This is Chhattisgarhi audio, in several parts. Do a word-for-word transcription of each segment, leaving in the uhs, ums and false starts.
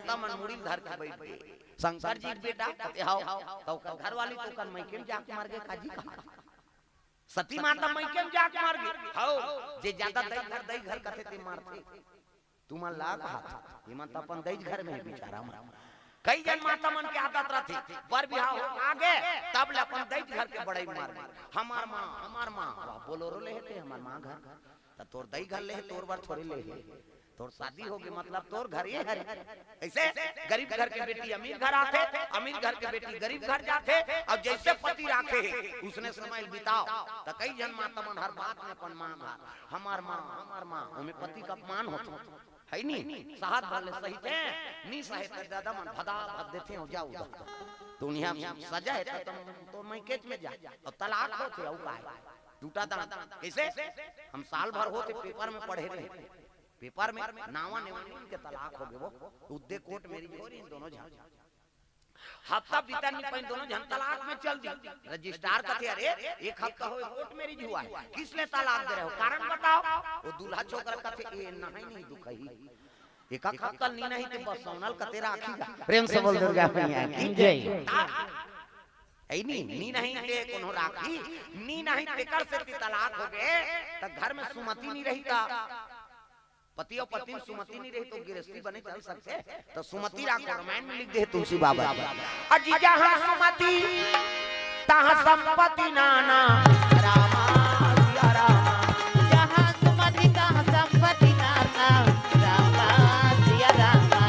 देवता मन मुड़ी ल धर के बइठ गे। शंकर जी के बेटा कथे, "हव।" त ओकर घरवाली तो ओकर मइके म जाके मर गे, काजी कहा। सती माता मइके म जाके मर गे। हव, जे जादा दई घर, दई घर कथे ते मरथे। तुमन ला कहा, एमन त अपन दई घर में हे बिचारा मन। कई झन माता मन के आदत रथे, बर बिहाव हो आ गे, तब ले अपन दई घर के बड़ई मार गे। "हमर माँ, हमर माँ।" वाह, बोलोरो ले हे ते, हमर माँ घर। त तोर दई घर ले हे, तोर बर थोरे ले हे। तोर शादी हो गे, मतलब तोर घर ये हरे। अइसे गरीब घर के बेटी अमीर घर आथे, अमीर घर के बेटी गरीब घर जाथे, अउ जइसे पति राखे हे, उसने समय बिताव। त कई झन माता मन हर बात में अपन माँ घर, "हमर माँ, हमर माँ", ओमे पति के अपमान होथे। हइ नी? सहत भर ले सहिथे, नी सहे त दादा मन भदा भद देथे, "हो जाव उधर।" दुनिया में सजा हे त तुम, तो मइकेच में जा। अउ तलाक होथे, अउ काय? टूटा दांत। कइसे? हम साल भर होथे पेपर में पढ़े रहे। पेपर में नावा नेवा नीन के तलाक हो गे वो। उद्दे कोर्ट मैरिज हो रही दोनों झन। हफ्ता बीतन नी पाइन, दोनों झन तलाक में चल दी। रजिस्ट्रार कथे, "अरे, एक हफ्ता होय कोर्ट मैरिज हुआ है, किस लिए तलाक दे रहे हो, कारण बताओ।" वो दूल्हा छोकरा कथे, "ए, नहीं, नहीं दुखही। एक हफ्ता नी नहीं ते बस सोनल कते राखी गा।" प्रेम से बोल दुर्गा मैया की जय। ता-, है नी, नी नहीं ते कोनो राखी, नी नहीं तेकर से ती तलाक हो गे, त घर में सुमति नी रही ता। पति अउ पत्नी में सुमति नी रही तो गिरस्ती बने चल सकथे? त सुमति राखो, रामायण में लिख दे हे तुलसी बाबा। अजी जहाँ सुमति तहाँ संपत्ति नाना। रामा सिया रामा। जहाँ सुमति तहाँ संपत्ति नाना। रामा सिया रामा।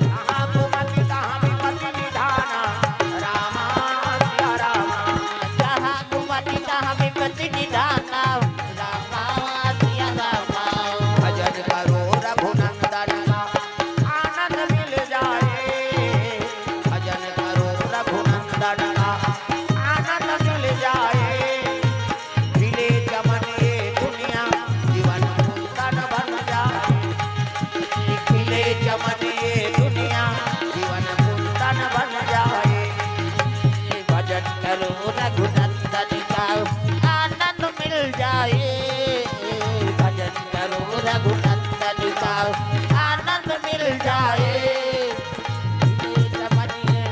जहाँ सुमति तहाँ विपत्ति निधाना। रामा सिया रामा। जहाँ सुमति तहाँ विपत्ति निधाना। रामा सिया रामा। भजन करो रघुनंदन का आनंद मिल जाए। भजन करो रघुनंदन का आनंद मिल जाए। खिले चमन ये दुनिया जीवन कुंदन बन जाए। खिले चमन ये दुनिया जीवन कुंदन बन जाए। भजन करो रघुनंदन का आनंद मिल जाए। भजन करो रघुनंदन का आनंद मिल जाए। खिले चमन ये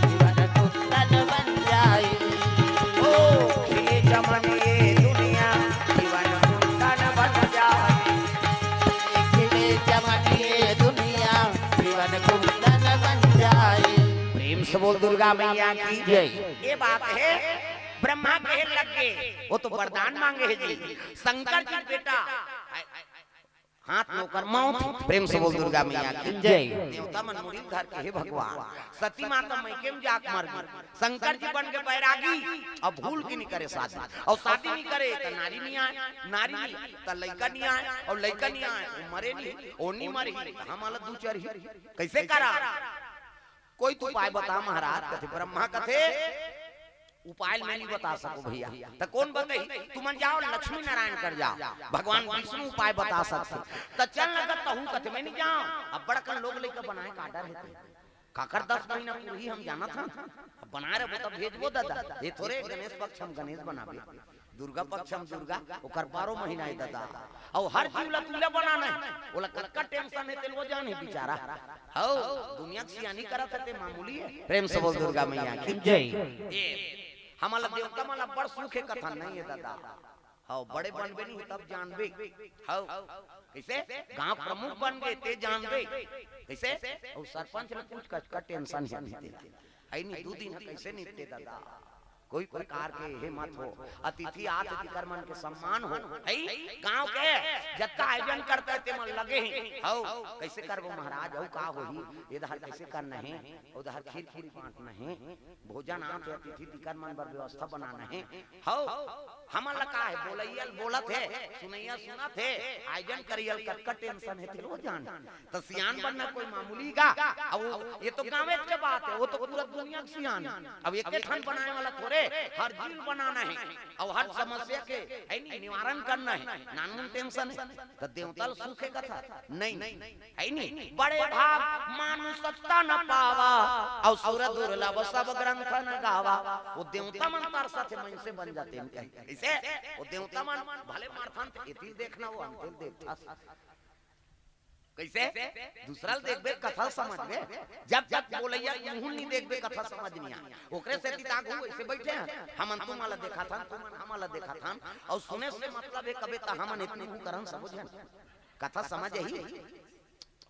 जीवन कुंदन बन जाए। ओ, खिले चमन ये दुनिया जीवन कुंदन बन जाए। खिले चमन ये दुनिया जीवन कुंदन बन जाए। प्रेम से बोल दुर्गा मैया की जय। ये बात हे, ब्रह्मा कहे लग गे, वो तो वरदान मांगे हे जी। शंकर जी बेटा, हाथ में ओकर मौत। प्रेम से बोल दुर्गा मैया की जय। देवता मन मुड़ी धर के, "हे भगवान, सती माता मइके में जाके मर गे, शंकर जी बन के बैरागी, अब भूल के नी करे शादी, अउ शादी नी करे त नारी नी आय, नारी नी त लइका नी आय, अउ लइका नी आय, वो मरे नी, वो नी मरही, त हमन ला दू चरही, कइसे करा?" कोई तो उपाय बता महाराज। कथे ब्रह्मा कथे, "उपाय मैं नहीं बता सको भैया।" त कोन बताही? तुमन जाओ लक्ष्मी नारायण कर जाओ, भगवान विष्णु उपाय बता सकथे। त चल लगत तहू कथे मैं नहीं जाओ। अब बड़कन लोग लइका बनाए का डर हे ते। काकर दस महीना पूरी हम जानत हन। अब बनाए रहो तब भेजबो दादा। ये थोरे गणेश पक्ष हम गणेश बनाबे। दुर्गा पक्ष हम दुर्गा, ओकर बारह महीना हे दादा। अउ हर जीव ला तुला बनाना हे, ओला कतका टेंशन हे, तेल वो जान हे बिचारा। हौ, दुनिया के सियानी करत हे, ते मामूली हे। प्रेम से बोल दुर्गा मैया की जय। ए, हमला देवता मन ला बड़ सुख हे कथन नहीं हे दादा। हौ, बड़े बनबे नहीं तब जानबे। हौ, कइसे? गांव प्रमुख बन गे ते जानबे। कइसे? अउ सरपंच ला पूछ, कतका टेंशन हे नहीं तेला। हइ नी, दू दिन ह कइसे निपटे दादा? कोई प्रकार के हे मत हो, अतिथि आत हे, तिकर मन के सम्मान हो, हइ गांव के जतका आयोजन करत हे, ते मन लगे हे। हौ, कइसे करबो महाराज, अउ का होही, एदहर कइसे करना हे, उदहर खीर पूरी बांटना हे, भोजन आत हे, अतिथि तिकर मन बर व्यवस्था बनाना हे। हौ, हमन ला का हे, बोलइया ल बोलत हे, सुनइया सुनत हे, आयोजन करइया ल कतका टेंशन हे, तेला वो जान। त सियान बनना कोई मामूली का? अब वो, ये तो गाँवेच के बात हे, वो तो पूरा दुनिया के सियान। अब एके ठन बनाए वाला थोरे, हर जीव बनाना हे, अउ हर समस्या के, हइ नी, निवारण करना हे, नानमुन टेंशन हे। त देवता ल सुख हे कथा? नहीं, हइ नी। बड़े भाग मानुष तन पावा, अउ सुर दुर्लभ सब ग्रंथ न गावा। वो देवता मन तरसत हे, मइनसे बन जाते हैं। कइसे? वो देवता मन भले मरथन त एती देखना, वो अंतिम देखथस। कइसे? दूसरा ल देखबे, कथा समझबे। जब तक बोलइया मुंह नहीं देखबे, कथा समझ नहीं आय। ओकरे सेती तागू ऐसे बैठे हैं, हमन तुमन ला देखत हन, तुमन हमन ला देखत हन, अउ सुने से मतलब हे कबे त हमन इतनी करन समझन। कथा समझ ही,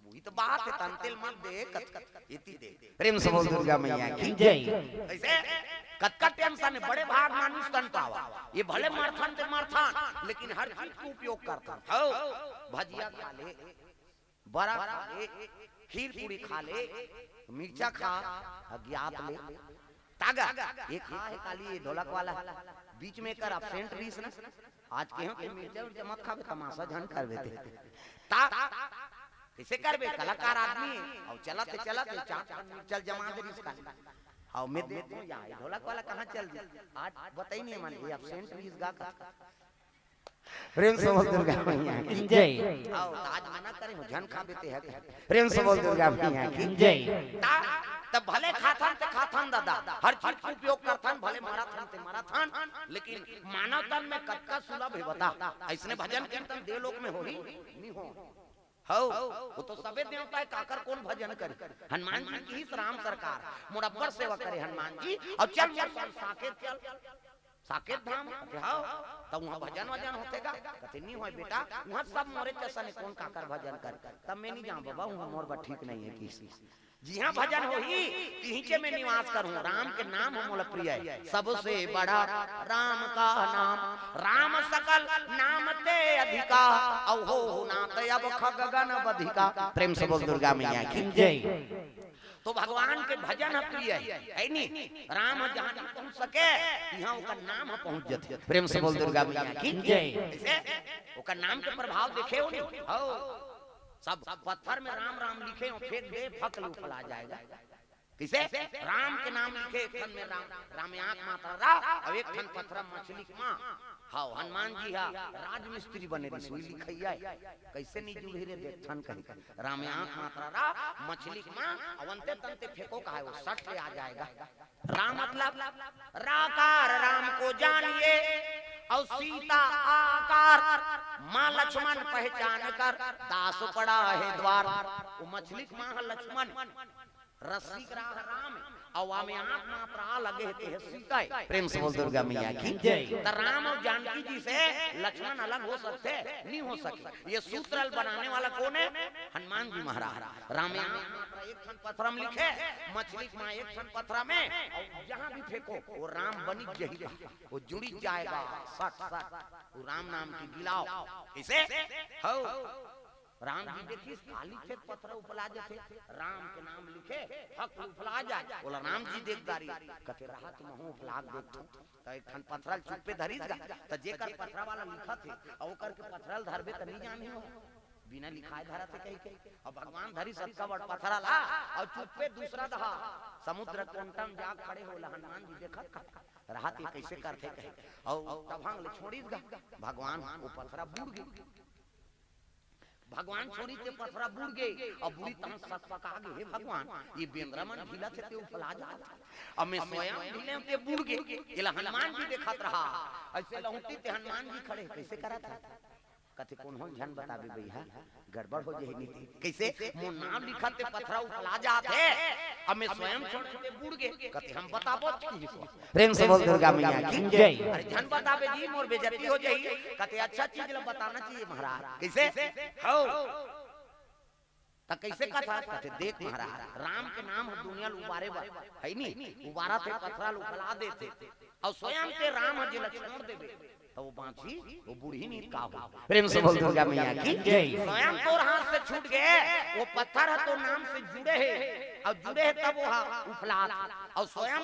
वही तो बात है, तन तेल मत दे, कत-, कत-, इति दे। प्रेम से बोल दुर्गा मैया की जय। ऐसे कतका टेंशन है, बड़े भाग मानुष तन पावा। ये भले मरथन ते मरथन, लेकिन हर चीज को उपयोग करथन। हो, भजिया खा ले, बरा खा ले, खीर पूरी खा ले, मिर्चा खा, अज्ञात ले। तागा, ये खा है काली, ये ढोलक वाला। बीच में कर absent रहीस ना। आज के हो कि मिर्चा उर्चा मत खाबे, तमाशा झन करबे ते। ता, कइसे करबे? कलाकार आदमी है। अउ चलत है, चलत है, चाट पान मिर्चा जमा दे रहीस का। अउ मैं देखो या, ये ढोलक वाला कहाँ चल दी? आज बताई नहीं मन, ये absent रहीस गा का। प्रेम से बोल दुर्गा मैया की जय। अउ आज मना करे हो, झन खाबे ते है। प्रेम से बोल दुर्गा मैया की जय। ता, तब भले खाथन ते खाथन दादा, हर चीज के उपयोग करथन, भले मरथन ते मरथन, लेकिन मानव तन में कतका सुलभ है बता। अइसने भजन कीर्तन देवलोक में होही? नहीं हो। हो, वो तो सबे देवता है, काकर कौन भजन करे? हनुमान जी की ही राम सरकार, मोर अब्बर सेवा करे हनुमान जी, अउ चल मोर संग साकेत चल। साकेत धाम? कथे, "हव।" त उहाँ भजन वजन होथे गा? कथे, "नहीं होय बेटा, उहाँ सब मोरे जइसन हे, कौन काकर भजन करे?" तब मैं नहीं जाऊँ बाबा, उहाँ मोर बर ठीक नहीं है किसी। जिहाँ भजन होही, तिहींचे में निवास करहूँ। राम के नाम ह मोला प्रिय है, सबसे बड़ा राम का नाम। राम सकल नाम ते अधिका, अउ होहु नाथ अबखग गण बधिका। प्रेम से बोल दुर्गा मैया की जय। तो भगवान के भजन ह प्रिय है, है नी? राम ह जहाँ नहीं पहुँच सके, तिहाँ ओकर नाम ह पहुँच जाथे। प्रेम से बोल दुर्गा मैया की जय। ऐसे ओकर नाम के प्रभाव देखे हो नी? हो। सब पत्थर में राम राम लिखे हो, फेंक दे, फक ले उफला जाएगा। कइसे? राम के नाम लिखे, एक ठन में राम, राम आँख मात्रा रा, अउ एक ठन पत्थर मछली के माँ। हव, हनुमान जी हा राजमिस्त्री बने रहिस, उही लिखइया हे। कइसे नहीं जुड़ही रे, देखथन कहीं। राम आँख मात्रा रा, मछली के माँ, अउ अंते तंते फेंको कहा है, वो सट ले आ जाएगा। राम मतलब राकार, राम को जानिए, अउ सीता आकार, माँ लक्ष्मण पहचान कर, दास पड़ा है द्वार। वो मछली के माँ ह लक्ष्मण, रस्सी के राह राम, अउ आमे आँख मात्रा लगे हे, ते हे सीता हे। प्रेम से बोल दुर्गा मैया की जय। त राम अउ जानकी जी से लक्ष्मण अलग हो सकथे? नहीं हो सके। ये सूत्र ल बनाने वाला कौन है? हनुमान जी महाराज। राम आँख मात्रा एक ठन पथरा में लिखे, मछली के माँ एक ठन पथरा में, अउ जहाँ भी फेंको, वो राम बनी जही का, वो जुड़ी जाएगा, सट, सट। वो राम नाम की गिलाव। कइसे? हव। राम जी देखिस, काली खेत पथरा उपला जथे, राम के नाम लिखे, फक उफला जाए। बोला, "राम जी देख डारिस।" कथे, "रहा त महूँ उफला के देखथों।" त एक ठन पथरा ल चुप्पे धरिस गा, त जेकर पथरा वाला लिखत हे, अउ ओकर के पथरा ल धरबे त नहीं जानही हो, बिना लिखाए धरत हे कहिके। अउ भगवान धरिस अतका बड़ पथरा ला, अउ चुप्पे दूसरा दहा समुद्र कंठ म जा खड़े हो, बोला, "हनुमान जी देखत का, रहा त कइसे करथे?" कहे, अउ तभंग ले छोड़िस गा, भगवान वो पथरा बुड़ गे। भगवान छोड़िस ते पथरा बुड़ गे, अउ बुड़ी तहाँ सकपका गे, "हे भगवान, ये बेंदरा मन ढीला थे ते उफला जात, अउ मैं स्वयं ढीले ते बुड़ गे, एला हनुमान जी देखत रहा।" अइसे लहुटी ते हनुमान जी खड़े, कइसे करत हे? कथे, "कोनो झन बताबे भैया, गड़बड़ हो जाही नीति।" कइसे? "मोर नाम लिखत ते पथरा उफला जात हे, अउ मैं स्वयं छोड़े ते बुड़ गे।" कथे, "हम बताबो।" प्रेम से बोल दुर्गा मैया की जय। "अरे झन बताबे जी, मोर बेइज्जती हो जाही।" कथे, "अच्छा चीज ला बताना चाहिए महाराज।" कइसे? हव। त कइसे कथा? कथे, "देख महाराज, राम के नाम ह दुनिया ल उबारे बर, है नी? उबारत हे, पथरा ल उफला देथे, अउ स्वयं ते राम ह जेला छोड़ देबे, त वो बाँचही, वो बुड़ही नहीं का हो।" प्रेम से बोल दुर्गा मैया की जय। स्वयं तोर हाथ से छूट गे, वो पत्थर ह तोर नाम से जुड़े हे, अउ जुड़े हे तब वो ह उफलात, अउ स्वयं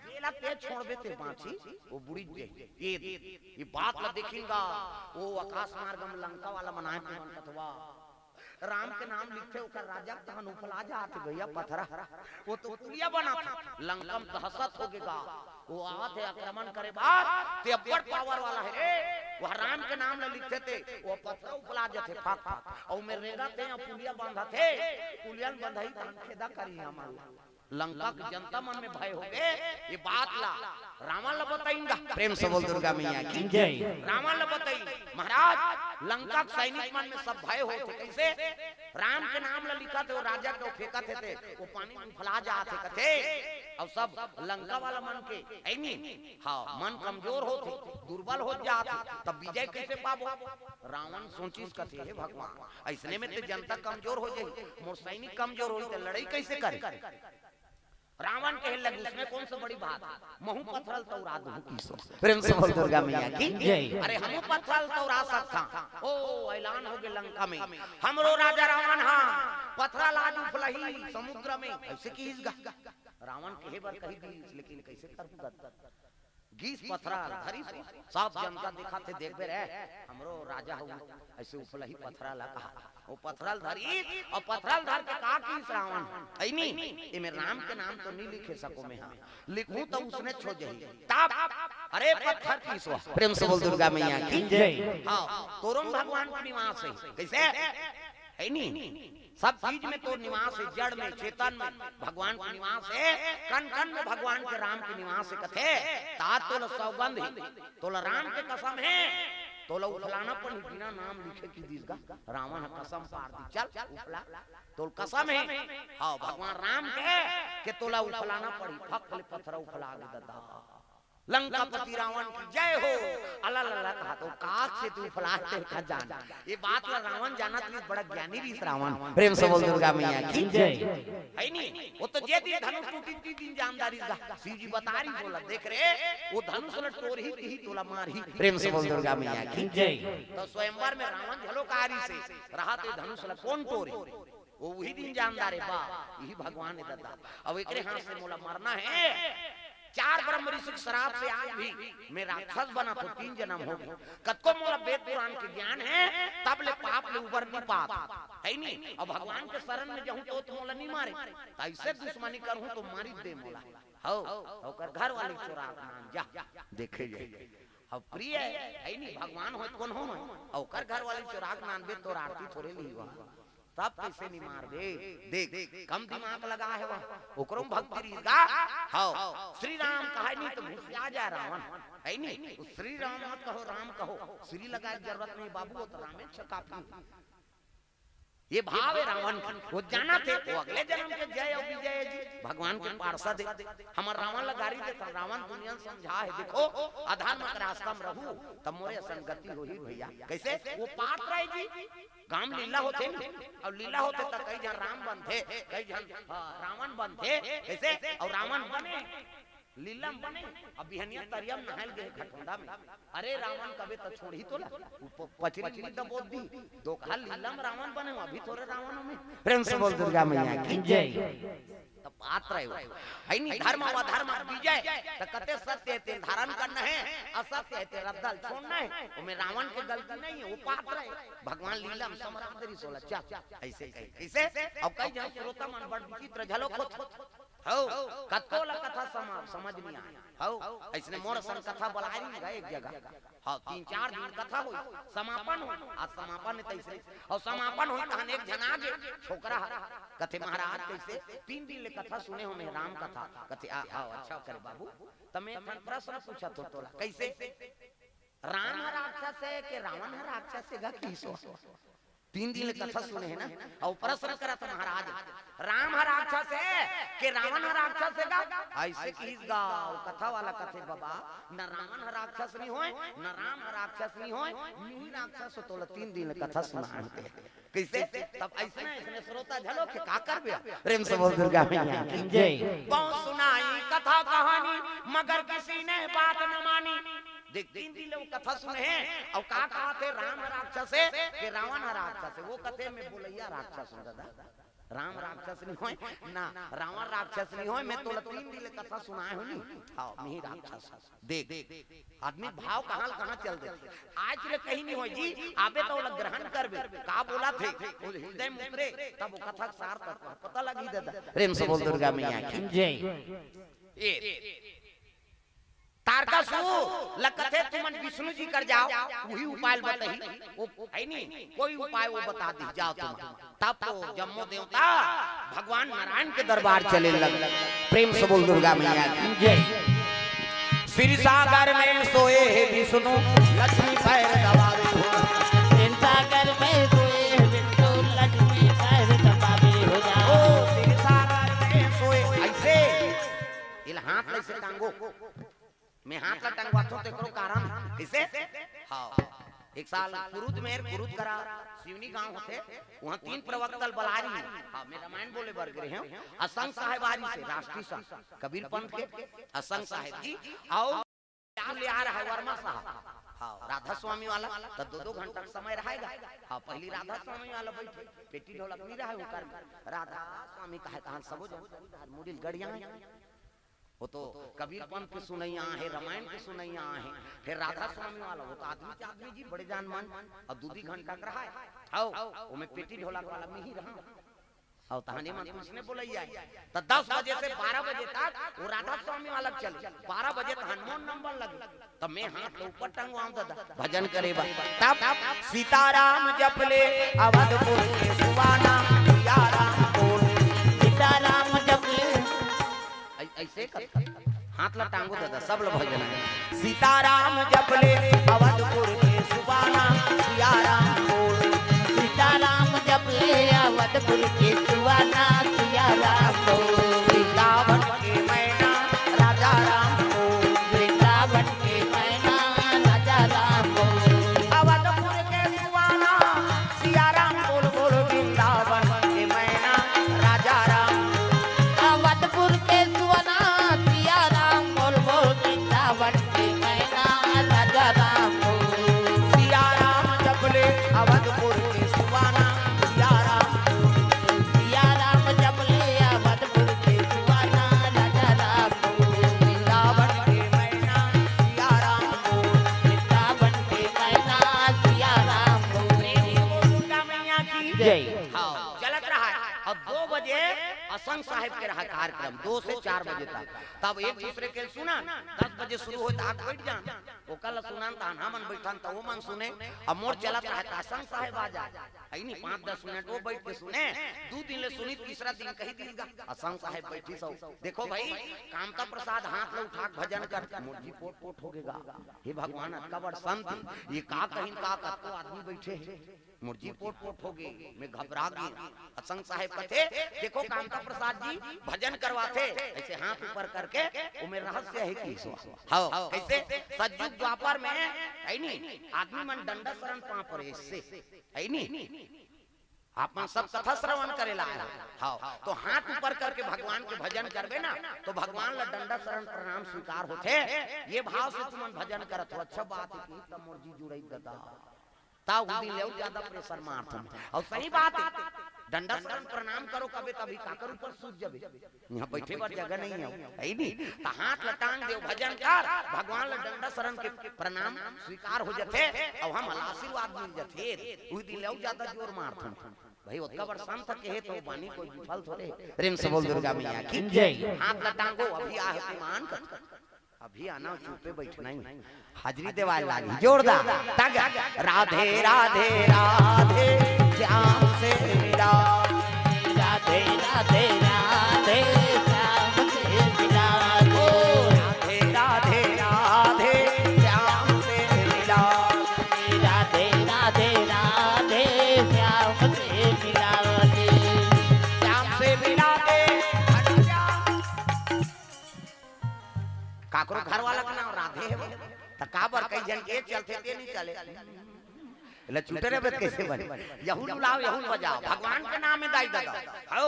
जेला ते छोड़बे ते बाँचही, वो बुड़ी जाही। ये, ये बात ला देखिन गा, वो आकाश मार्ग म लंका वाला मन आए, मन कथवा, राम के नाम लिखथे, ओकर राजा के तहन उफला जात हे भैया पथरा। वो तो पुलिया बनाथे, लंका म दहशत हो गे गा। वो आवत हे आक्रमण करे बर, ते अब्बड़ पावर वाला हे रे। वो राम के नाम ल लिखथे ते, वो पथरा उफला जथे फक फक। अउ में रेंगत हे, पुलिया बांधत हे, पुलिया ल बंधही तहन खेदा करही हमन ला। लंका के जनता मन में भय हो गे, ये बात ला रावण ला बताइन गा। प्रेम से बोल दुर्गा मैया की जय। रावण ला बताइन, महाराज, लंका के सैनिक मन में सब भय होथे। कइसे? राम के नाम ल लिखत हे, वो राजा के वो फेंकत हे, ते वो पानी उफला जात हे कथे। अउ सब लंका वाला मन के, है नी? हाँ, मन कमजोर होत हे, दुर्बल होत जात हे, तब विजय कैसे पाबो? रावण सोचिस कथे, "हे भगवान, अइसने में ते जनता कमजोर हो जाही, मोर सैनिक कमजोर होही, ते लड़ाई कैसे करे?" रावण कहे लगे, "उसमें कौन सा बड़ी बात है, महू पथरा ल तौरा दूं" कहिस। प्रेम से बोल दुर्गा मैया की जय। "अरे, हमू पथरा ल तौरा सकथन।" ओ, ऐलान हो गए लंका में, "हमरो राजा रावण हा पथरा ल आज उफलही समुद्र में।" ऐसे कहिस गा। रावण कहे बर कहि दिस, लेकिन कैसे कर सकत? गीस पथरा ल धरिस, सब जनता देखत हे, "देखबे रे, हमरो राजा हउ, ऐसे उफलही पथरा ल" कहा। वो पथरा ल धरिस, अउ पथरा ल धर के का कहिस रावण, "ऐ नी, एमे राम के नाम तो नी लिखे सकों मैं, हाँ, लिखहूं त उसने छो जही।" तब, "अरे पत्थर" कहिस वो, प्रेम से बोल दुर्गा मैया की जय। हाँ, तोरो म भगवान के निवास हे, कैसे? है नी? सब चीज में तोर निवास हे, जड़ में, चेतन में भगवान के निवास हे, कण कण में भगवान के, राम के निवास हे कथे। ता तोला सौगंध हे, तोला राम के कसम हे, तोला उफलाना पड़ही, बिना नाम लिखे कहि दिस गा। रावण ह कसम पार दिस, "चल उफला, तोला कसम हे, हाँ, भगवान राम के, के तोला उफलाना पड़ही।" फक ले पथरा उफला गे ददा। लंकापति रावण की जय हो। अला लला कहा तो काक से तू फलाते का जान। ये बात ला रावण जानत रहिस, बड़ा ज्ञानी रहिस रावण। प्रेम से बोल दुर्गा मैया की जय। है नी? वो तो जे दिन धनुष टूटी, ते दिन जानदार रहिस गा। शिव जी बता रहिस, बोला, "देख रे, वो धनुष ल टोरही, तिही तोला मारही।" प्रेम से बोल दुर्गा मैया की जय। तो स्वयंवर में रावण झलो कारी से रहा, ते धनुष ल कौन टोरे? वो उही दिन जानदार हे, बा, इही भगवान हे ददा। अब एकरे हाथ से मोला मरना हे। चार ब्रह्म ऋषि के श्राप से आज भी मैं राक्षस बनत हों, तीन जन्म हो गे। कतको मोला वेद पुराण के ज्ञान हे, तब ले पाप ले उबर नी पात, है नी? अब भगवान के शरण में जाहूं तो, तो मोला नी मारे, त ऐसे दुश्मनी करहूं तो मारी दे मोला। हौ, ओकर घर वाली चोराक नान जा, देखे जाए। अब प्रिय हे, है नी? भगवान होय त कोनो होय, ओकर घर वाली चोराक नानबे, तोर आरती थोरे लिही वह। तब कैसे नी मारबे? देख, कम दिमाग लगा हे वह, ओकरो म भक्ति रहिस गा। हौ, श्री राम कहे नी तो घुसिया जाए रावण, है नी? तो श्री राम मत कहो, राम कहो, श्री लगाए के जरूरत नहीं बाबू, वो तो रामे छ काफी हे। ये भाव हे रावण के, वो जानत हे, वो अगले जन्म के जय अउ विजय हे जी, भगवान के पार्षद हे। हमर रावण ला गारी देथन, रावण दुनिया ल समझा हे, देखो, अधर्म के रास्ता में रहू, तब मोरे असन गति होही भैया। कैसे? वो पात्र हे जी, गांव लीला होथे नी, अउ लीला होथे त कई झन राम बनथे, कई झन, हाँ, रावण बनथे, कैसे? अउ रावण बने, लीला म बने, अब बिहनिया तरिया म नहाय ल गे घटोंदा में, अरे रावण कबे त छोड़ही तोला, वो प-, पचरी ली दबोच दी, दोकहा लीला म रावण बने, अभी थोरे रावण में। प्रेम से बोल दुर्गा मैया की जय। त पात्र हे वो, है नी? धर्म अधर्म विजय, त कथे सत्य हे ते धारण करना हे, असत्य हे ते रद्दा ल छोड़ना हे, ओमे रावण के गलती नहीं हे, वो पात्र हे। भगवान लीला म समरा दे रहिस ओला, चल, ऐसे कहे, कैसे? अब कई झन श्रोता मन बड़ विचित्र झलोक होत, हौ, कतको ला कथा समा-, समझ नी आय। हौ, अइसने मोर असन कथा बलाय रहिन गा एक जगह। हौ, तीन चार दिन कथा होई, समापन होई, आज समापन हे तइसने। अउ समापन होई तहन एक झन आगे, छोकरा ह, कथे, "महाराज, कइसे तीन दिन ले कथा सुने हों मैं राम कथा?" कथे, "आ, हौ, अच्छा करे बाबू, त मैं एक ठन प्रश्न पूछत हों तोला, कइसे?" "राम ह राक्षस हे के रावण ह राक्षस हे गा?" कहिस ओ। तीन दिन ले कथा सुने हे ना, अउ प्रश्न करत हे महाराज, "राम ह राक्षस हे के रावण ह राक्षस हे गा?" अइसे कहिस गा, अउ कथा वाला कथे, "बाबा, न रावण ह राक्षस नी होय, न राम ह राक्षस नी होय, मैं ही राक्षस हों, तोला तीन दिन ले कथा सुनाय हों ते।" कइसे? तब अइसने, अइसने श्रोता झलोक हे, का करबे? प्रेम से बोल दुर्गा मैया की जय। "बहुत सुनाई कथा कहानी, मगर किसी ने बात न मानी।" देख, तीन दिन ले वो कथा सुने हे, अउ का कहत हे, "राम ह राक्षस हे के रावण ह राक्षस हे?" वो कथे, "मैं बोलइया राक्षस हों ददा, राम राक्षस नी होय ना, रावण राक्षस नी होय, मैं तोला तीन दिन ले कथा सुनाय हों नी, हौ, मैं ही राक्षस हों।" देख, आदमी भाव कहाँ ले कहाँ चल देथे। आज ले कहीं नी होय जी, आबे त ओला ग्रहण करबे, का बोलत हे, वो हृदय म उतरे, तब वो कथा के सार तत्व पता लगही ददा। प्रेम से बोल दुर्गा मैया की जय। ए, तारकासुर ल कथे, "तुमन विष्णु जी कर जाव, उही उपाय ल बताही।" वो हे नी, कोई उपाय वो बता दिही, "जाव तुमन।" तब तो जम्मो देवता भगवान नारायण के दरबार चले लग। प्रेम से बोल दुर्गा मैया की जय। क्षीर सागर में सोए हे विष्णु, लक्ष्मी पैर दबावे हो। क्षीर सागर में सोए हे विष्णु, लक्ष्मी पैर हाथ ला टंगवाथों, तेकरो कारण हे। कइसे? हाँ। एक साल कुरुद मेर, कुरुद करा सिवनी गांव होथे, उहाँ तीन प्रवक्ता ल बलाय रिहिन। हाँ, मैं रामायण बोले बर गे रेहेंव। असंग साहेब आय रिहिसे, राष्ट्रीय संत कबीर पंथ के असंग साहेब जी, अउ ले आय रहा वर्मा साहब। हाँ, राधा स्वामी वाला, त दो दो घंटा के समय रहेगा। हाँ, पहिली राधा स्वामी वाला बइठे, पेटी ढोलक नइ रहा ओकर में। राधा स्वामी कहे, कहाँ सबो जन मुड़ी ल गड़ियाए। वो तो कबीर पंथ के सुनइया आहे, रामायण के सुनइया आहे, फेर राधा स्वामी वाला, वो तो आदमी के आदमी जी, बड़े जान मन, अउ दू दी घंटा के रहा है। आओ, वो में पेटी ढोलक वाला में ही रहा। अउ तहने मन कुछ नहीं बोलइया है। त दस बजे से बारह बजे तक वो राधा स्वामी वाला चले, बारह बजे तहन मोर नंबर लगे, त मैं हाथ ला ऊपर टंगवाऊं दादा, भजन करे बा। तब सीताराम जप ले अवधपुर के सुबाना, सिया राम बोल, सीताराम जप ले। ऐ-, ऐसे कर, हाथ ला टांगो दादा, सब लोग भजन है। सीताराम जप ले अवधपुर के सुबाना, सिया राम बोल। सीताराम जप ले अवधपुर के सुबाना, सिया राम बोल। वृंदावन के मैना राजा राम बोल। वृंदावन के मैना राजा राम बोल। अवधपुर के सुबाना सिया राम बोल बोल। वृंदावन के मैना राजा राम। अवधपुर के सुबाना सिया राम बोल बोल। वृंदावन के मैना राजा राम बोल। सिया राम जप ले अवधपुर के सुबाना सिया राम। सिया राम जप ले अवधपुर के सुबाना राजा राम बोल। वृंदावन के मैना सिया राम बोल। वृंदावन के मैना सिया राम बोल। दुर्गा मैया की जय। हाँ, चलत रहा है। अउ दो बजे असंग साहेब के रहा कार्यक्रम, दो से चार बजे तक। तब एक दूसरे के सुना, दस बजे शुरू होय त आके बइठ जान, ओकर ला सुनान त हमन बइठन त वो मन सुने। अउ मोर चलत रहा त असंग साहेब आ जाय, है नी, पाँच दस मिनट वो बइठ के सुने, दू दिन ले सुनी, तीसरा दिन कहि दिस गा, असंग साहेब बइठिस हो। देखो भाई, कामता प्रसाद हाथ ला उठा के भजन कर, मोर जी पोट पोट होगे गा। हे भगवान, अतका बड़ संत, ये का कहिन का, कतको आदमी बइठे हे, मोर जी पोट पोट होगे, मैं घबरा गेंव। असंग साहेब कथे, देखो कामता प्रसाद जी भजन करवाथे, अइसे हाथ ऊपर करके, वो में रहस्य हे कि हाँ, कइसे? सतयुग द्वापर में, है नी, आदमी मन डंडा सरन पाँव परे, अइसे, है नी? आप मन सब कथा श्रवण करे ला आए हो। हाँ, तो हाथ ऊपर करके भगवान के भजन करबे ना, तो भगवान ला डंडा सरन प्रणाम स्वीकार होथे। ये भाव से तुमन भजन करत हो, अच्छा बात हे कि तब मोर जी जुड़ई दादा। ता उदी ले अउ ज्यादा pressure मारथन। अउ सही बात हे, डंडा सरन प्रणाम करो कबे, तभी काकर ऊपर सूत जबे। इहाँ बइठे बर जगह नहीं हे, है नी? त हाथ ल टांग देव, भजन कर, भगवान ल डंडा सरन के प्रणाम स्वीकार हो जथे, अउ हमन ल आशीर्वाद मिल जथे। उही दिन ले अउ ज्यादा जोर मारथन। भाई, ओतका बड़ संत कहे त बानी कोई विफल थोरे। प्रेम से बोल दुर्गा मैया की जय। हाथ ल टांगो, अभी आहे मान कर। अभी आना, चुपे बइठना ही। हाजिरी देवाय लागही। जोरदार। तागा। राधे राधे राधे श्याम से मिला। राधे राधे राधे श्याम से मिला दे। राधे राधे राधे श्याम से मिला। राधे राधे राधे श्याम से मिला दे। श्याम से मिला दे। घनश्याम। काकरो घर वाला के नाम राधे हे, त काबर कई झन के चलथे ते नहीं चले। ले चुटे रहे कइसे बने? यहू ल बुलाओ, यहू ल बजाओ, भगवान के नाम में दाई ददा। हौ,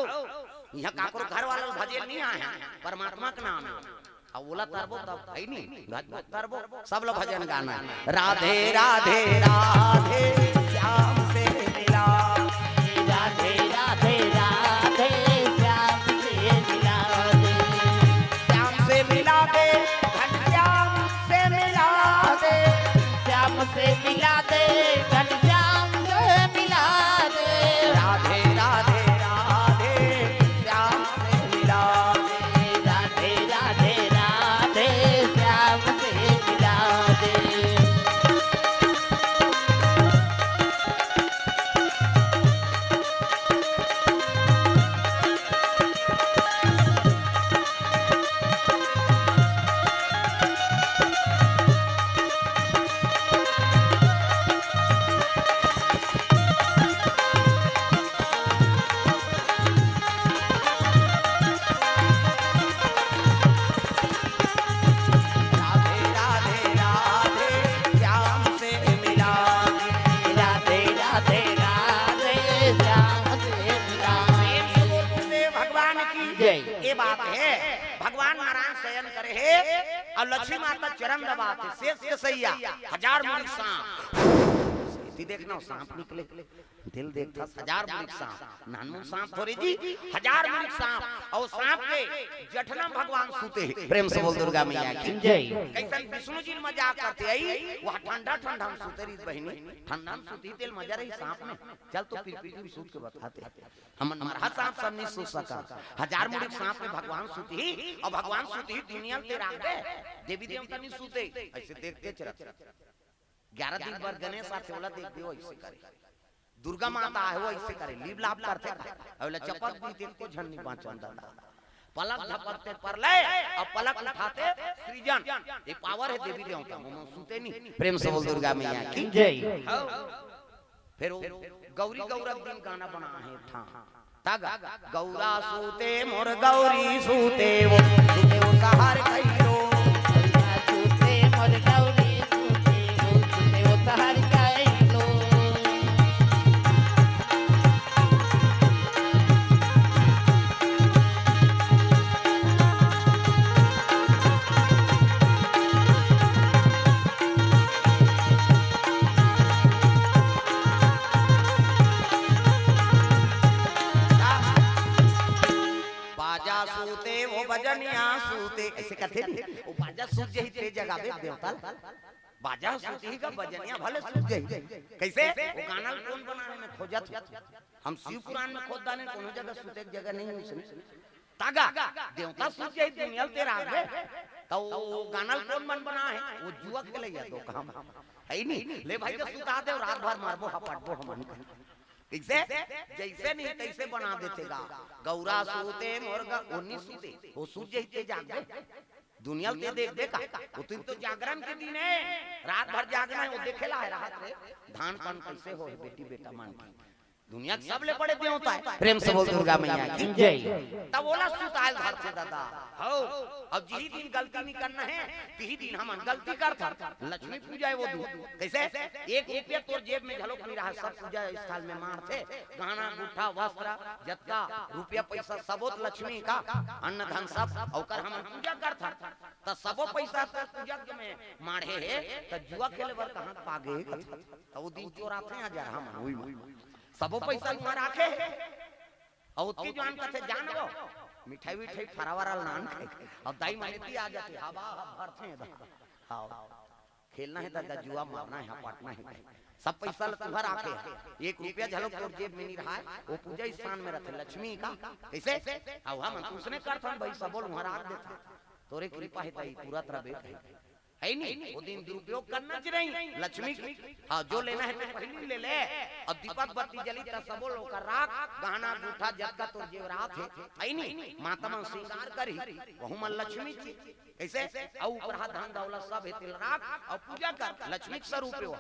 इहाँ काकरो घर वाला ल भजे ल नहीं आए हे, परमात्मा के नाम हे। अउ ओला तरबो तब है नी, गजबो तरबो, सब ल भजन गाना हे। राधे राधे राधे श्याम से मिला। राधे राधे राधे श्याम से मिला दे। श्याम से मिला दे, घनश्याम से मिला दे। श्याम से मिला दे, घनश्याम से मिला दे। राधे राधे राधे श्याम से मिला दे। राधे राधे राधे श्याम से मिला दे। की जय। ये बात हे, भगवान नारायण शयन करे हे अउ लक्ष्मी माता चरण दबात हे, शेष के सैया, हजार मुड़ी सांप। एती देखना हो, सांप निकले, तेला देखथस हजार मुड़ी सांप, नानमुन सांप थोरे जी, हजार मुड़ी सांप, अउ सांप के जठना भगवान सूते हे। प्रेम से बोल दुर्गा मैया की। जय। कइसन विष्णु जी मजाक करथे, अई, वह ठंडा ठंडा म सूते रहिस बहिनी, ठंडा म सूतही तेला मजा रही सांप में। चल तो पिरपिटी म सूत के बताते। हमन मरहा सांप सब नइ सूत सकन। हजार मुड़ी सांप में भगवान सूतही, अउ भगवान सूतही दुनिया ल तें राख दे। देवी देवता नइ सूते, अइसे देखते चलत। ग्यारह दिन बर गणेश आथे, ओला देख देव, अइसे करे। दुर्गा माता आहे, वो अइसे करे, लीप लाप करथे, अउ ओला चपक दीथे, एको झन नइ बाँचन दादा। पलक झपकते परलय, अउ पलक उठाते सृजन। ये पावर हे देवी देवता, वो सूते नइ। प्रेम से बोल दुर्गा मैया की। जय। हव। फेर वो गौरी गौरा के दिन गाना बना हे एक ठा। तग गौरा सूते मोर गौरी सूते वो, सूते वो सहर कइलो। गौरा सूते मोर गौरी सूते वो, सूते वो सहर कइलो। बाजा सूते वो बजनिया सूते, अइसे कथे नहीं, वो बाजा सूत जही ते जगाबे देवता ल। बाजा सूतही का बजनिया भले सूत जही। कइसे? वो गाना ल कोन बनाए हे, मैं खोजत हँव। हम शिव पुराण में खोज डारेन, कोनो जगह सूते के जगह नइ हे उसमें। तग देवता सूत जही दुनिया ल तें राख दे। त वो गाना ल कोन मन बनाए हे? वो जुआ खेलइया दो काम। हे नहीं? ले भाई, के सुता देव, रात भर मरबो, हपटबो हमन। कइसे? जइसे नइ तइसे बना देथे गा। गौरा सूते मोर ग-, वो नइ सूते, वो सूत जही ते जाग दे। दुनिया ल तें देख दे का? वो दिन तो जागरण के दिन हे, रात भर जागना हे, वो देखे ला हे रात रे। धान पान कइसे होहे बेटी बेटा मन के। दुनिया के सबले बड़े देवता हे। प्रेम से बोल दुर्गा मैया की। जय। तब ओला सुताय ल धरथे दादा। हव, अब जिही दिन गलती नइ करना हे, तिही दिन हमन गलती करथन। लक्ष्मी पूजा हे वो दिन। कइसे? एक रुपया तोर जेब में घलोक नइ रहय, सब पूजा स्थल में माढ़थे। गहना, गुट्ठा, वस्त्र, जतका रुपया पैसा सबो त लक्ष्मी का, अन्न धन सब, ओकर हमन पूजा करथन। त सबो पैसा तोर पूजा के में माढ़े हे, त जुआ खेले बर कहाँ पागे हे कथन। त वो दिन चोराथे हजार हमन, उही में। सबो पैसा उहाँ राखे हे। अउ ओतकी जुवान कथे, "जान वो, मिठाई विठाई फरावरा ल नान खाए।" अउ दाई मन एती आ जाथे, हवा, हवा भरथे दा। हव। खेलना हे दादा, जुआ मारना हे, हपाटना हे। सब पैसा ल तुँहर राखे हे। एक रुपया घलो तोर जेब में नइ रहय, वो पूजा स्थान में रथे, लक्ष्मी का। कइसे? अउ हमन उसने करथन भाई, सबो ल उहाँ राख देथन। तोरे कृपा हे दाई, पूरा तरह बेट हे। हे नहीं? वो दिन दुरुपयोग करना च नहीं, लक्ष्मी के। हाँ, जो लेना हे तो पहिली ले ले। अब दीपक बत्ती जली त सबो ल ओकर राख, गहना गुट्ठा जतका तोर जेवरात हे, हे नहीं? माता मन श्रृंगार करही, वहू मन लक्ष्मी के। कइसे? अउ ऊपरहा धन दौलत सब हे तेला राख, अउ पूजा कर, लक्ष्मी के स्वरूप हे वो।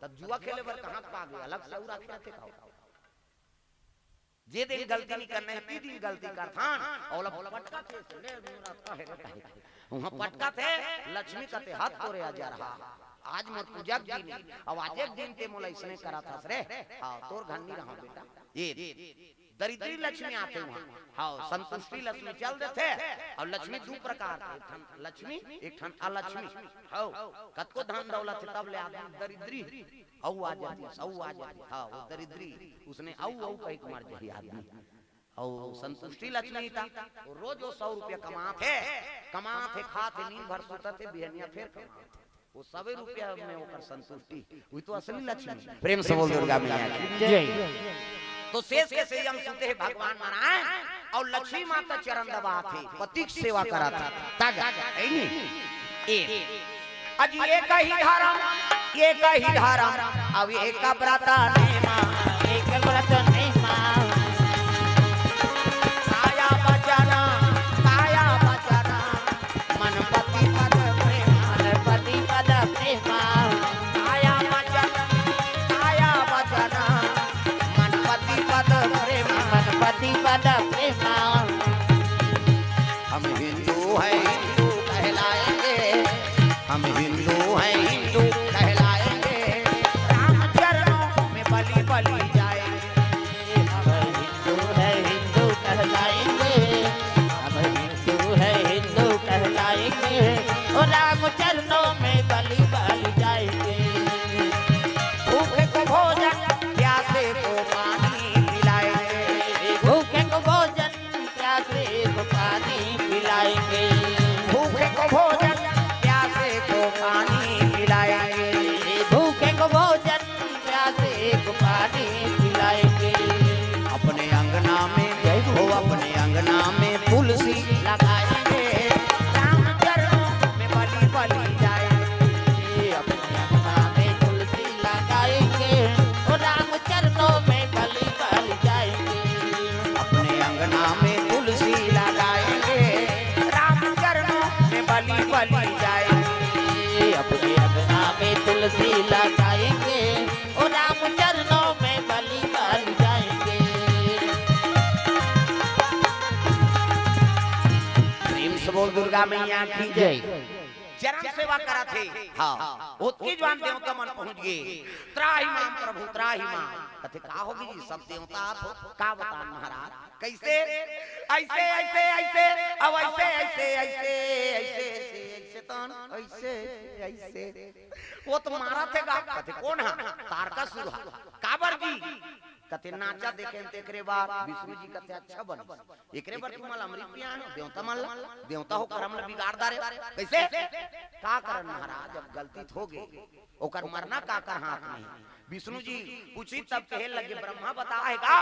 तब जुआ खेले बर कहाँ के पागे, अलग से अउ राखे रथे का? जे दिन गलती नइ करना हे, ती दिन गलती करथन, अउ ओला पटकथे, ले मेरा काहे रे काहे। उहाँ पटकथे, लक्ष्मी कथे, "हद तोरे अजरहा। आज मोर पूजा के दिन हे, अउ आज एक दिन तें मोला अइसने करत हस रे।" हाँ, तोर घर नइ रहँव बेटा। ये दरिद्री लक्ष्मी आथे उहाँ। हाँ, संतुष्टि लक्ष्मी चल देथे, अउ लक्ष्मी दू प्रकार के, एक ठन लक्ष्मी, एक ठन अलक्ष्मी। हव, कतको धन दौलत हे तब ले आदमी दरिद्री। अउ आ जातिस, अउ आ जातिस। हाँ, वो दरिद्री, उसने अउ, अउ कहिके मर जाही आदमी। अउ संतुष्टि लक्ष्मी ता, वो रोज वो सौ रुपया कमाथे, कमाथे, खाथे, नींद भर सुतथे, बिहनिया फेर कमाथे। वो सबै रुपया में ओकर संतुष्टि, वही तो असली लक्ष्मी। प्रेम से बोल दुर्गा मैया की। जय। तो शेष के सैया म सुते हे भगवान नारायण अउ लक्ष्मी माता चरण दबाथे, पति के सेवा करथे। तग, हे नहीं? ए। अजी एक ही धरम, एक ही धरम, अउ एक ब्रत नेमा। एक ब्रत नेमा। काया वचन, काया वचन, मन पति पद प्रेमा। मन पति पद प्रेमा। काया वचन, काया वचन, मन पति पद प्रेमा। मन पति पद प्रेमा। हम हिंदू हैं, हिंदू कहलाएंगे, हम हिंदू हैं, हिंदू कहलाएंगे, राम चरणों में बलि, बलि जाएंगे। हम हिंदू हैं, हिंदू कहलाएंगे। हम हिंदू है, हिंदू कहलाएंगे, ओ राम चरणों में बलि बलि जाएंगे। भूखे को भोजन, प्यासे को पानी पिलाएंगे। भूखे को भोजन, प्यासे को पानी पिलाएंगे। भूखे को भोजन, प्यासे को पानी पिलाएंगे। भूखे को भोजन, प्यासे को पानी पिलाएंगे। अपने अंगना में, जय हो, अपने अंगना में तुलसी लगाएंगे, राम चरणों में बलि बलि जाएंगे। अपने अंगना में तुलसी लगाएंगे, ओ राम चरणों में बलि बलि जाएंगे। अपने अंगना में तुलसी लगाएंगे, राम चरणों में बलि बलि जाएंगे। अपने अंगना में तुलसी लगाएंगे, ओ राम चरणों में बलि बलि जाएंगे। प्रेम से बोल दुर्गा मैया की जय। चरण सेवा करत हे। हाँ, ओतकी जुवार देवता मन पहुंच गे। त्राहि माम प्रभु, त्राहि माम। कथे, "का होगे जी, सब देवता आत हो?" "का बतान महाराज?" "कैसे?" "ऐसे, ऐसे, ऐसे, अब ऐसे, ऐसे, ऐसे, ऐसे, ऐसे, ऐसे, तन, ऐसे, ऐसे।" वो तो मारत हे गा। कथे, "कोन हा?" "तारकासुर हा।" "काबर जी?" कथे, "नाचा देखेन तेकरे बर।" विष्णु जी कथे, "अच्छा बने।" एकरे बर तुमन ला अमृत पियाए हंव, देवता मन ला, देवता होकर हमन ला बिगाड़ डारे। कैसे? का करन महाराज, अब गलती तो होगे, ओकर मरना काकर हाथ में हे। विष्णु जी पूछिस तब कहे लगे, ब्रह्मा बताए हे गा,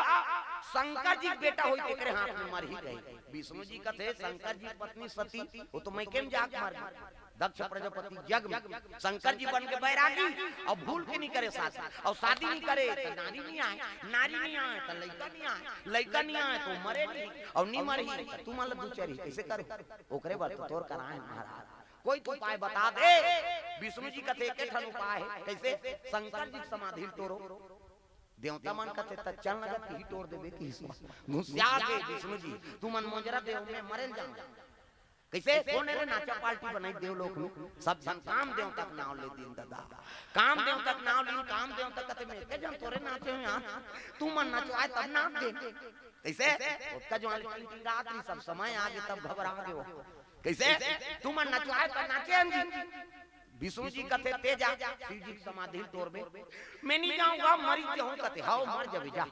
शंकर जी के बेटा होही तेकरे हाथ में मरही कहे। विष्णु जी कथे, शंकर जी के पत्नी सती, वो तो मइके में जाके मर गे। दक्ष प्रजापति यज्ञ में शंकर जी बन के बैरागी, अउ भूल के नइ करे शादी, अउ शादी नइ करे त नारी नइ आय, नारी नइ आय त लइका नइ आय, लइका नइ आय त मरे नहीं, अउ नइ मरही त तुमन ला दू चरही, कइसे करहू? ओकरे बर तो तोर करा हंव महाराज, कोई तो उपाय बता दे। विष्णु जी कथे, एके ठन उपाय हे। कइसे? शंकर जी के समाधि ल टोरो। देवता मन कथे, "त चल न गा, तिही टोर देबे," किहिस। घुसिया गे विष्णु जी, "तुमन मोंजरा देव, मैं मरे ल जांव।" कइसे? कोन रे नाचा पार्टी बनाइस देवलोक में? सब झन काम देवता के नांव ले दिन ददा। काम देवता के नांव लीन, काम देवता कथे, "मैं एके झन थोरे नाचे हंव यार, तुमन नचवाए तब नाच देन।" कइसे? ओतका जुवार ले टिंगटिंगात रहिस, सब समय आगे तब घबरा गे हो। कइसे? "तुमन नचवाए तब नाचे हन जी।" विष्णु जी कथे, "तें जा, शिव जी के समाधि ल टोरबे।" "मैं नइ जांव गा, मर जहूं।" कथे, "हव, मर जबे, जा।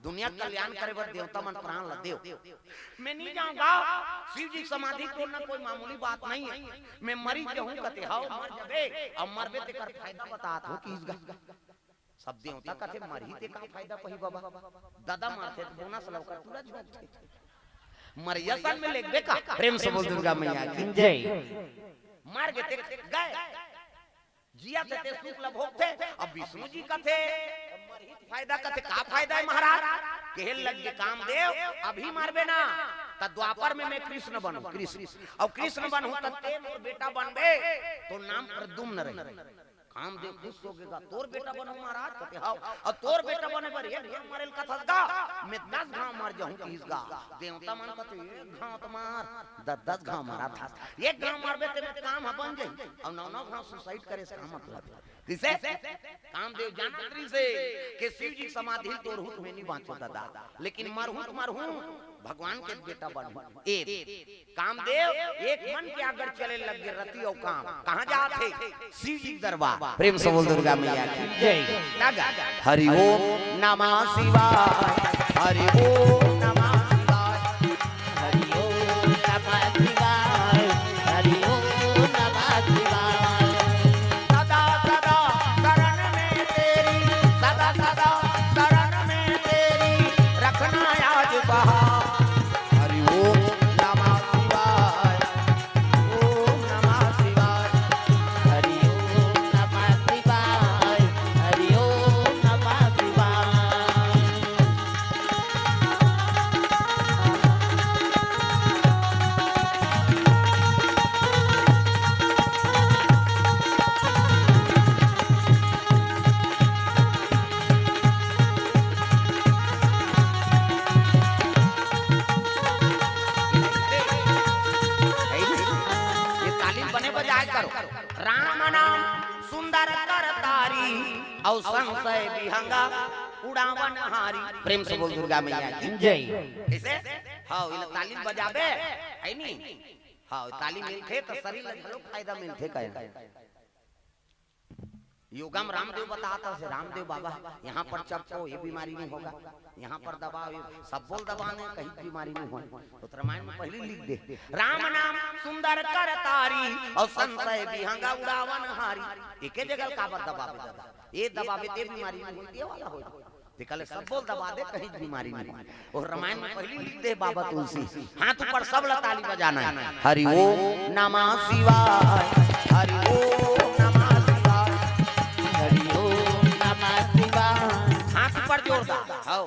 दुनिया के कल्याण करे बर देवता मन प्राण ल देव।" "मैं नइ जांव गा, शिव जी के समाधि टोरना कोई मामूली बात नइ हे। मैं मर जहूं।" कथे, "हव, मर जबे। अब मरबे तेकर फायदा बतात हंव," किहिस गा। सब देवता कथे, "मरही ते का फायदा पाही बाबा? ददा मरथे त बोनस लौकर टूरा झोंकथे।" मरइया सन में लेगबे का? प्रेम से बोल दुर्गा मैया की जय। मर गे ते गय, जियत हे ते सुख ल भोगथे। अब विष्णु जी कथे, "मरही त फायदा?" कथे, "का फायदा हे महाराज?" कहे लग गे कामदेव, "अभी मरबे ना, त द्वापर में मैं कृष्ण बनहूं, कृष्ण। अउ कृष्ण बनहूं त तें मोर बेटा बनबे, तोर नाम प्रद्युम्न रही।" कामदेव खुश होगे गा, "तोर बेटा बनहूं महाराज?" कथे, "हव।" "अउ तोर बेटा बने बर एक घांव मरे ल कथस गा, मैं दस घांव मर जहूं," किहिस गा। देवता मन कथे, "एक घांव त मर, दस दस घांव मरत हस, एक घांव मरबे ते में काम ह बन जाही, अउ नौ नौ घांव suicide करे से का मतलब?" कइसे? कामदेव जानत रहिसे कि शिव जी के समाधि ल टोरहूं त मैं नइ बांचों ददा, लेकिन मरहूं त मरहूं, भगवान के बेटा बनहूं। ए कामदेव एक मन के आगर चले लग गे रति अउ काम। कहां जात हे? शिव जी के दरबार। प्रेम से बोल दुर्गा मैया की जय। हरि ओम नमः शिवाय, हरि ओम नमः शिवाय, हरि ओम नमः शिवाय, हरि ओम नमः शिवाय। सदा सदा शरण में तेरी, सदा सदा शरण में तेरी, रखना आज बहा। हरि ओम नमः शिवाय, ओम नमः शिवाय, हरि ओम नमः शिवाय, हरि ओम नमः शिवाय। ये ताली बने बजाए करो। राम नाम सुंदर कर तारी, अउ संशय विहंगा उड़ावन हारी। प्रेम से बोल दुर्गा मैया की जय। कइसे? हव, एला ताली बजाबे, है नी? हव, ताली मिलथे त शरीर ला घलो फायदा मिलथे, कहे। योगा म रामदेव बतावत हे, रामदेव बाबा, यहाँ पर चपको, ये बीमारी नहीं होगा, यहाँ पर दबाओ, ये सब बोल दबाने, कहीं बीमारी नहीं होय। तो रामायण में पहले लिख दे, "राम नाम सुंदर कर तारी, और संशय विहंगा उड़ावन हारी।" एके जगह काबर दबाबे दादा, ये दबाबे ते बीमारी नहीं होय, ये वाला होय। ते कहले, "सब बोल दबा दे, कहीं बीमारी नहीं होय।" और रामायण में पहली लिख दे बाबा तुलसी। हाथ ऊपर, सब ला ताली बजाना है। हरि ओम नमः शिवाय, हरि ओम नमः शिवाय, हरि ओम नमः शिवाय। हाथ ऊपर जोरदार। हव।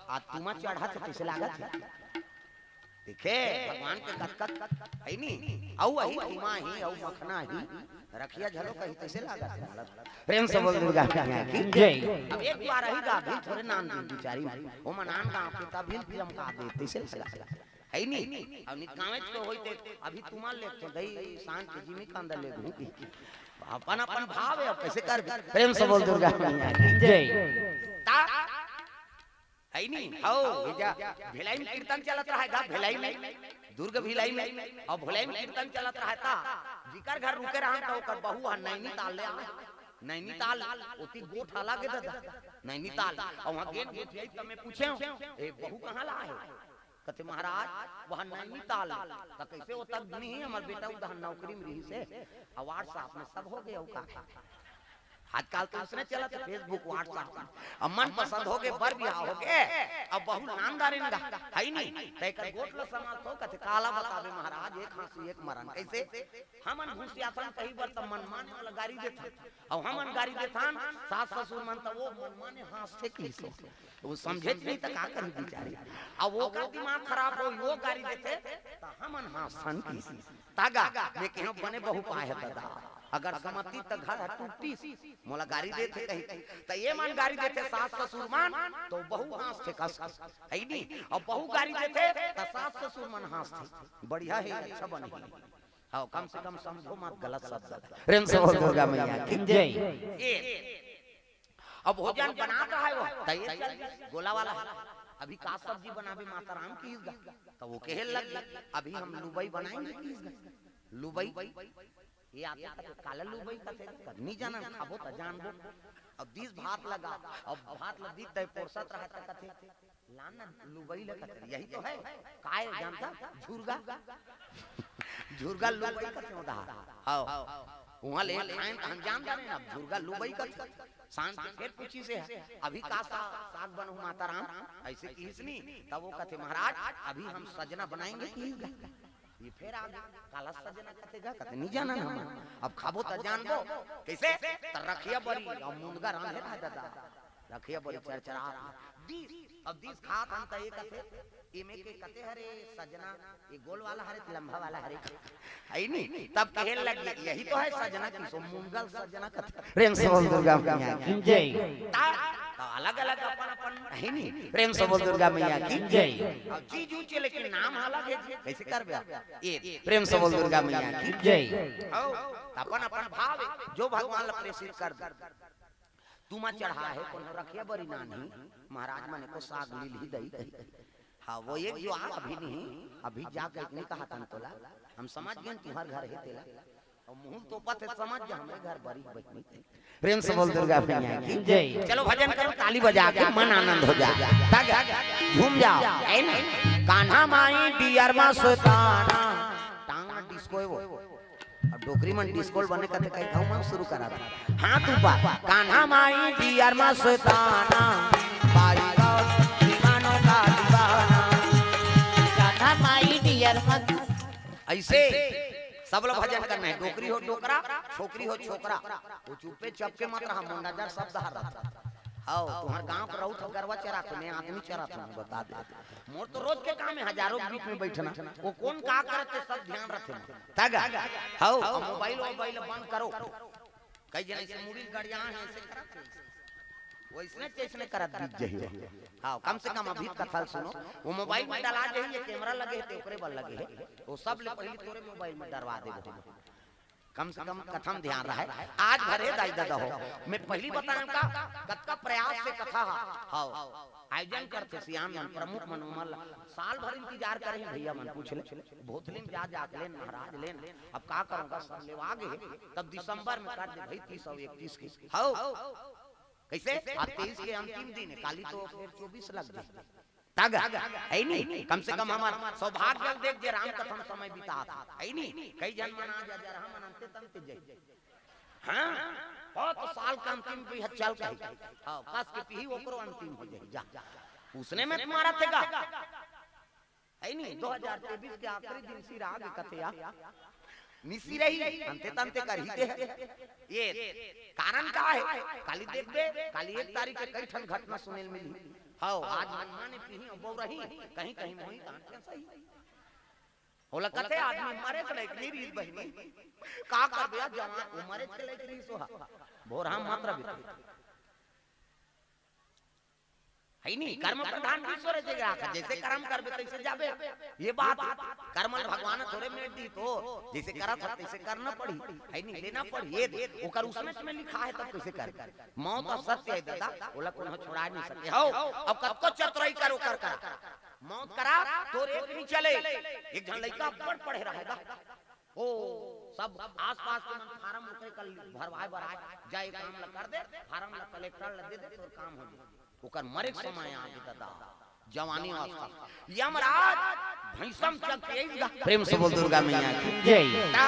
आ तुमा चढ़त हे, कइसे लागत हे? देखे, भगवान के कतका हे नी? अउ अही तुमा ही, अउ मखना ही, रखिया झलो कही, तइसे लागत हे। प्रेम से बोल दुर्गा मैया की जय। अब एक बार ही गा भी थोड़े नान दे बिचारी, वो मनान गा पे तब भी फिल्म का दे, तइसे लागत हे नी? अब निकावेच को होई ते, अभी तुमा ले तो दई शांत जिमी कांदा ले घूम की। अपन अपन भाव हे, अब कइसे कर? प्रेम से बोल दुर्गा मैया की जय। ता हे नी? हव, एजा भिलाई में कीर्तन चलत रहे गा, भिलाई में, दुर्ग भिलाई में, अउ भिलाई में कीर्तन चलत रहे ता, जिकर घर रुके रहन त ओकर बहू ह नैनीताल ले आए। नैनीताल, ओती गोठ अलग हे दादा, नैनीताल। अउ वहाँ गेन गोठियाई त मैं पूछेंव, "ए, बहू कहाँ ला हे?" कथे, "महाराज, वहाँ नैनीताल ले।" त कइसे ओ तक नहीं, हमर बेटा उधर नौकरी में रहिस हे, अउ WhatsApp में सब हो गया, अउ का? आजकल तो उसने चलत हे, Facebook, WhatsApp। अब मन पसंद होगे, बर बिहाव होगे, अब बहू नान डारेन गा, हे नी? त एकर गोठ ल संभालथों, कथे, "काला बताबे महाराज, एक हाँसू एक मरन।" कइसे? हमन घुसियाथन कहीं बर त मनमाने वाला गारी देथन, अउ हमन गारी देथन, सास ससुर मन त वो मनमाने हाँसथे कहिस। वो समझेच नहीं त का करही बिचारी। अब ओकर दिमाग खराब होय, वो गारी देथे, त हमन हाँसथन कहिस। त गा, मैं कहेंव बने बहू पाए हे दादा। अगर समझतिस त घर ह टूटतिस, मोला गारी देथे कहिके। त ये मन गारी देथे सास ससुर मन, त बहू हाँसथे कस, हे नी? अउ बहू गारी देथे, त सास ससुर मन हाँसथे। बढ़िया हे, अच्छा बने हे। हव, कम से कम समझो मत गलत शब्द। प्रेम से बोल दुर्गा मैया की जय। ए, अब भोजन बनात रहे वो, त ये चल गोला वाला हे। अभी का सब्जी बनाबे माता राम कहिस गा। त वो कहे लग, "अभी हम लुबई बनाएंगे" कहिस गा। लुबई? ये आते कथे, "काला लुबई कथे?" कथे, "नी जानन, खाबो त जानबो।" अब दिस भात लगा, अब भात ल दिस दे पोरसत रहे त कथे, "लान ना, लुबई ल कथे।" यही तो हे। काय जानता? झुरगा। झुरगा लुबई कथे उधार। हव। उहाँ ले खाएन त हम जान डारेन, अब झुरगा लुबई कथे। सांझ के फेर पूछिस हे, "अभी का सा-, साग बनहू माता राम?" अइसे कहिस नी, तब वो कथे, "महाराज, अभी हम सजना बनाएंगे" कहिस गा। ये फेर आगे, "काला सजना कथे गा?" कथे, "नी जानन हमन, अब खाबो त जानबो।" कइसे? त रखिया बरी अउ मुनगा रांधे रहा दादा। रखिया बरी चरचरा दिस, अब दिस खात हन त ये कथे, "एमे के कते हरे सजना, ये गोल वाला हरे कि लंबा वाला हरे?" हे नी? तब कहे लग, "यही तो हे सजना" कहिस, मुनगा ल सजना कथे। प्रेम से बोल दुर्गा मैया की जय। ता, ता अलग-अलग अपन-अपन हे नी? प्रेम से बोल दुर्गा मैया की जय। अब चीज ऊंचे लेकिन नाम अलग हे जी। कइसे करबे आप? ये प्रेम से बोल दुर्गा मैया की जय। हव, त अपन-अपन भाव हे, जो भगवान ल प्रेषित कर दे। तुमा चढ़ा हे, कोनो रखिया बरी नानही, महाराज मन एको साग लीलही दई दई। हाँ, वो एक जो आ अभी नहीं, अभी जा कहिके नहीं कहाथन तोला, हम समझ गेन तुंहर घर हे तेला। अउ मुँह तोपत हे, समझ जा हमरे घर बरी बहिनी। प्रेम से बोल दुर्गा मैया की जय। चलो भजन करो, ताली बजा के मन आनंद हो जा, तग झूम जाओ। ऐ नहीं, कान्हा माई डियर मस्ताना, टांग डिस्को हे वो। अब डोकरी मन डिस्को ल बने कथे कही घाव मन शुरू करा था। हाथ ऊपर, कान्हा माई डियर मस्ताना, बाई गौर दीवानों का दीवाना। कान्हा माई डियर मस्त। अइसे सब ला भजन करना हे। डोकरी हो डोकरा, छोकरी हो छोकरा, वो चुप्पे चपके मत रहा, मुंडा जर शब्द हर रहा। हव, तुंहर गांव के राउत ह गरवा चराथे, मैं आदमी चराथों, मैं बता दे। मोर तो रोज के काम हे हजारों के बीच में बैठना। वो कोन का करत हे, सब ध्यान रखे। तग, हव, अब मोबाइल वोबाइल बंद करो। कई जन अइसे मुड़ी ल गड़ियाए हे, अइसे करत हे। वइसने जइसने करत बीत जही हो। हव, कम से कम अभी कथा ल सुनो। वो मोबाइल में डला जही, ये कैमरा लगे हे, ते ओकरे बर लगे हे। वो सब ले पहली तोरे मोबाइल में डरवा देबो। कम से कम कथा म ध्यान रहे। आज भर हे दाई ददा हो, मैं पहली बताएंव का, कतका प्रयास से कथा हा। हव। आयोजन करथे सियान मन, प्रमुख मन, ओमन ला साल भर इंतजार करे हे भैया मन, पूछ ले। भोथली में जा, जाके लेन, महाराज लेन, अब का करूंगा, सब लेवा गे हे, तब दिसंबर में कर दे भाई, तीस अउ इकतीस के। हव, कइसे? आज तेईस के अंतिम दिन हे, काली तो फेर चौबीस लग जाही। तग, हे नी? कम से कम हमर सौभाग्य ल देख जे राम कथा म समय बितात हे, हे नी? कई झन मन आ जा, जा रहा मन अंते तंते जाही। हाँ, बहुत साल के अंतिम भी हे, चल कही। हाँ, कस के पीही, ओकरो अंतिम हो जाही, जा। उसने में तुम्हारा थे का? हे नी, दो हजार तेईस के आखिरी दिन सिरा गे कथे या। निसी रही, अंते तंते करही ते हे। ये कारण का हे? काली देखबे, काली एक तारीख के कई ठन घटना सुने ल मिलही। हव, आज मनमाने पीही अउ बउरही, कहीं कहीं मोही कांटे सही। ओला कथे आदमी मरे के लायक नइ रहिस बहिनी। का करबे यार, जवान उमरे के लायक रहिस ओहा। भोरहा मत रहिबे। हे नी, कर्म प्रधान विश्व रचे ग्राहक, जइसे कर्म करबे तइसे जाबे। ये बात, कर्म ल भगवान थोरे मेट दिही तो, जइसे करत हस तइसे करना पड़ही। हे नी, लेना पड़ही। ये दे, ओकर उसमें में लिखा हे तब कइसे करबे? मौत ह सत्य हे दादा, ओला कोनो छोड़ा नइ सके। हव, अब कतको चतुराई कर ओकर करा। मौत करा, तोर एक नइ चले। एक झन लइका बड़ पढ़े रहे गा। ओ, सब आसपास के मन फारम ओकरे कर भरवाए बर आए, जा ये काम ल कर दे, फारम ल कलेक्टर ल दे दे, तोर काम हो जाही। ओकर मरे के समय आ गे दादा, जवानी अवस्था। यमराज भैंसम चक के अइस गा। प्रेम से बोल दुर्गा मैया की जय।